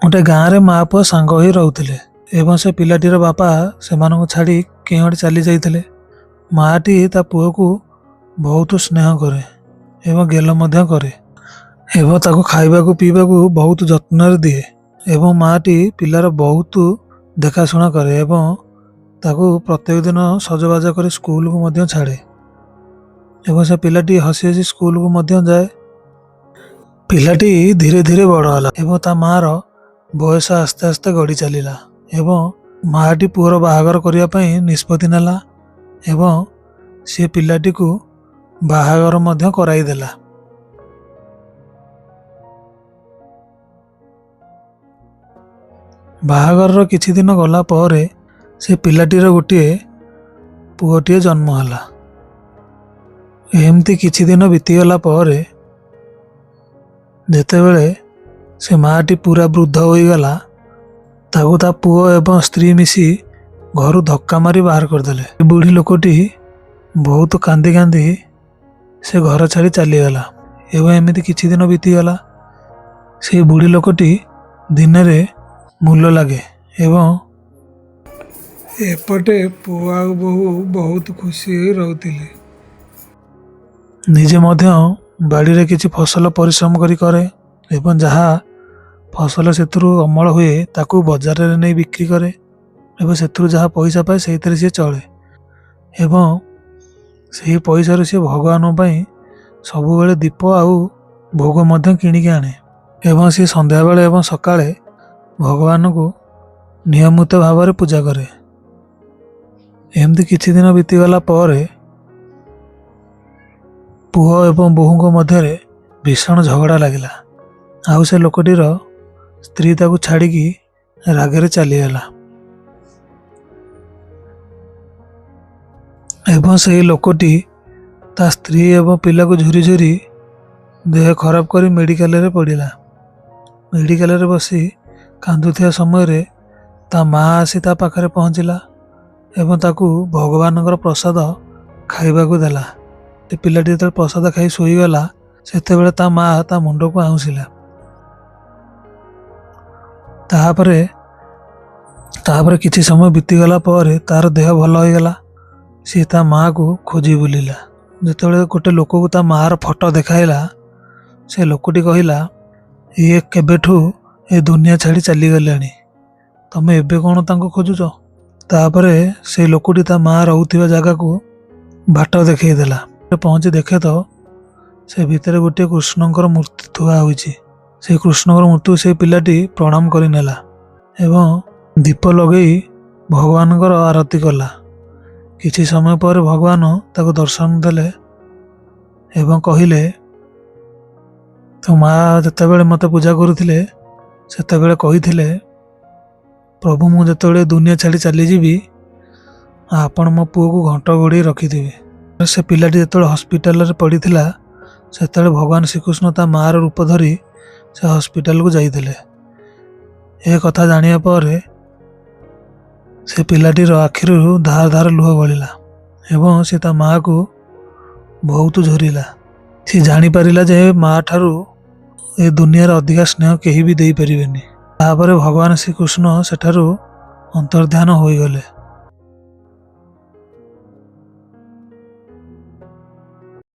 ଗୋଟେ ଗାଁରେ ମା ପୁଅ ସାଙ୍ଗ ହୋଇ ରହୁଥିଲେ ଏବଂ ସେ ପିଲାଟିର ବାପା ସେମାନଙ୍କୁ ଛାଡ଼ି କେଉଁଆଡ଼େ ଚାଲି ଯାଇଥିଲେ। ମାଆଟି ତା ପୁଅକୁ ବହୁତ ସ୍ନେହ କରେ ଏବଂ ଗେଲ ମଧ୍ୟ କରେ ଏବଂ ତାକୁ ଖାଇବାକୁ ପିଇବାକୁ ବହୁତ ଯତ୍ନରେ ଦିଏ ଏବଂ ମାଆଟି ପିଲାର ବହୁତ ଦେଖାଶୁଣା କରେ ଏବଂ ତାକୁ ପ୍ରତ୍ୟେକ ଦିନ ସଜବାଜ କରି ସ୍କୁଲକୁ ମଧ୍ୟ ଛାଡ଼େ ଏବଂ ସେ ପିଲାଟି ହସି ହସି ସ୍କୁଲକୁ ମଧ୍ୟ ଯାଏ। ପିଲାଟି ଧୀରେ ଧୀରେ ବଡ଼ ହେଲା ଏବଂ ତା ମାଆର ବୟସ ଆସ୍ତେ ଆସ୍ତେ ଗଡ଼ି ଚାଲିଲା ଏବଂ ମାଆଟି ପୁଅର ବାହାଘର କରିବା ପାଇଁ ନିଷ୍ପତ୍ତି ନେଲା ଏବଂ ସେ ପିଲାଟିକୁ ବାହାଘର ମଧ୍ୟ କରାଇଦେଲା। ବାହାଘରର କିଛି ଦିନ ଗଲା ପରେ ସେ ପିଲାଟିର ଗୋଟିଏ ପୁଅଟିଏ ଜନ୍ମ ହେଲା। ଏମିତି କିଛି ଦିନ ବିତିଗଲା ପରେ ଯେତେବେଳେ ସେ ମାଆଟି ପୁରା ବୃଦ୍ଧ ହୋଇଗଲା, ତାକୁ ତା ପୁଅ ଏବଂ ସ୍ତ୍ରୀ ମିଶି ଘରୁ ଧକ୍କା ମାରି ବାହାର କରିଦେଲେ। ବୁଢ଼ୀ ଲୋକଟି ବହୁତ କାନ୍ଦି କାନ୍ଦି ସେ ଘର ଛାଡ଼ି ଚାଲିଗଲା ଏବଂ ଏମିତି କିଛି ଦିନ ବିତିଗଲା। ସେଇ ବୁଢ଼ୀ ଲୋକଟି ଦିନରେ ମୂଲ ଲାଗେ ଏବଂ ଏପଟେ ପୁଅ ଆଉ ବୋହୂ ବହୁତ ଖୁସି ହୋଇ ରହୁଥିଲେ। ନିଜେ ମଧ୍ୟ ବାଡ଼ିରେ କିଛି ଫସଲ ପରିଶ୍ରମ କରି କରେ ଏବଂ ଯାହା ଫସଲ ସେଥିରୁ ଅମଳ ହୁଏ ତାକୁ ବଜାରରେ ନେଇ ବିକ୍ରି କରେ ଏବଂ ସେଥିରୁ ଯାହା ପଇସା ପାଏ ସେଇଥିରେ ସିଏ ଚଳେ ଏବଂ ସେହି ପଇସାରୁ ସିଏ ଭଗବାନଙ୍କ ପାଇଁ ସବୁବେଳେ ଦୀପ ଆଉ ଭୋଗ ମଧ୍ୟ କିଣିକି ଆଣେ ଏବଂ ସିଏ ସନ୍ଧ୍ୟାବେଳେ ଏବଂ ସକାଳେ ଭଗବାନଙ୍କୁ ନିୟମିତ ଭାବରେ ପୂଜା କରେ। ଏମିତି କିଛି ଦିନ ବିତିଗଲା ପରେ ପୁଅ ଏବଂ ବୋହୂଙ୍କ ମଧ୍ୟରେ ଭୀଷଣ ଝଗଡ଼ା ଲାଗିଲା ଆଉ ସେ ଲୋକଟିର ସ୍ତ୍ରୀ ତାକୁ ଛାଡ଼ିକି ରାଗରେ ଚାଲିଗଲା ଏବଂ ସେହି ଲୋକଟି ତା ସ୍ତ୍ରୀ ଏବଂ ପିଲାକୁ ଝୁରି ଝୁରି ଦେହ ଖରାପ କରି ମେଡ଼ିକାଲରେ ପଡ଼ିଲା। ମେଡ଼ିକାଲରେ ବସି କାନ୍ଦୁଥିବା ସମୟରେ ତା ମା ଆସି ତା ପାଖରେ ପହଞ୍ଚିଲା ଏବଂ ତାକୁ ଭଗବାନଙ୍କର ପ୍ରସାଦ ଖାଇବାକୁ ଦେଲା। ସେ ପିଲାଟି ଯେତେବେଳେ ପ୍ରସାଦ ଖାଇ ଶୋଇଗଲା, ସେତେବେଳେ ତା ମା ତା ମୁଣ୍ଡକୁ ଆଉଁସିଲା। ତାପରେ କିଛି ସମୟ ବିତିଗଲା ପରେ ତାର ଦେହ ଭଲ ହୋଇଗଲା। ସିଏ ତା ମାଆକୁ ଖୋଜି ବୁଲିଲା। ଯେତେବେଳେ ଗୋଟେ ଲୋକକୁ ତା ମାଆର ଫଟୋ ଦେଖାଇଲା, ସେ ଲୋକଟି କହିଲା, ଇଏ କେବେଠୁ ଏ ଦୁନିଆ ଛାଡ଼ି ଚାଲିଗଲେଣି, ତମେ ଏବେ କ'ଣ ତାଙ୍କୁ ଖୋଜୁଛ? ତାପରେ ସେ ଲୋକଟି ତା ମାଆ ରହୁଥିବା ଜାଗାକୁ ବାଟ ଦେଖେଇଦେଲା। ପହଞ୍ଚି ଦେଖେ ତ ସେ ଭିତରେ ଗୋଟିଏ କୃଷ୍ଣଙ୍କର ମୂର୍ତ୍ତି ଥୁଆ ହୋଇଛି। ସେ କୃଷ୍ଣଙ୍କର ମୂର୍ତ୍ତିକୁ ସେ ପିଲାଟି ପ୍ରଣାମ କରିନେଲା ଏବଂ ଦୀପ ଲଗେଇ ଭଗବାନଙ୍କର ଆରତି କଲା। କିଛି ସମୟ ପରେ ଭଗବାନ ତାକୁ ଦର୍ଶନ ଦେଲେ ଏବଂ କହିଲେ, ତୋ ମା ଯେତେବେଳେ ମୋତେ ପୂଜା କରୁଥିଲେ ସେତେବେଳେ କହିଥିଲେ, ପ୍ରଭୁ ମୁଁ ଯେତେବେଳେ ଦୁନିଆ ଛାଡ଼ି ଚାଲିଯିବି ଆପଣ ମୋ ପୁଅକୁ ଘଣ୍ଟ ଘୋଡ଼େଇ ରଖିଥିବେ। ସେ ପିଲାଟି ଯେତେବେଳେ ହସ୍ପିଟାଲରେ ପଡ଼ିଥିଲା ସେତେବେଳେ ଭଗବାନ ଶ୍ରୀକୃଷ୍ଣ ତା ମାଆର ରୂପ ଧରି ସେ ହସ୍ପିଟାଲକୁ ଯାଇଥିଲେ। ଏ କଥା ଜାଣିବା ପରେ ସେ ପିଲାଟିର ଆଖିରୁ ଧାର ଧାର ଲୁହ ଗଳିଲା ଏବଂ ସେ ତା ମାଆକୁ ବହୁତ ଝୁରିଲା। ସେ ଜାଣିପାରିଲା ଯେ ମା ଠାରୁ ଏ ଦୁନିଆରେ ଅଧିକା ସ୍ନେହ କେହି ବି ଦେଇପାରିବେନି। ତାପରେ ଭଗବାନ ଶ୍ରୀକୃଷ୍ଣ ସେଠାରୁ ଅନ୍ତର୍ଧ୍ୟାନ ହୋଇଗଲେ।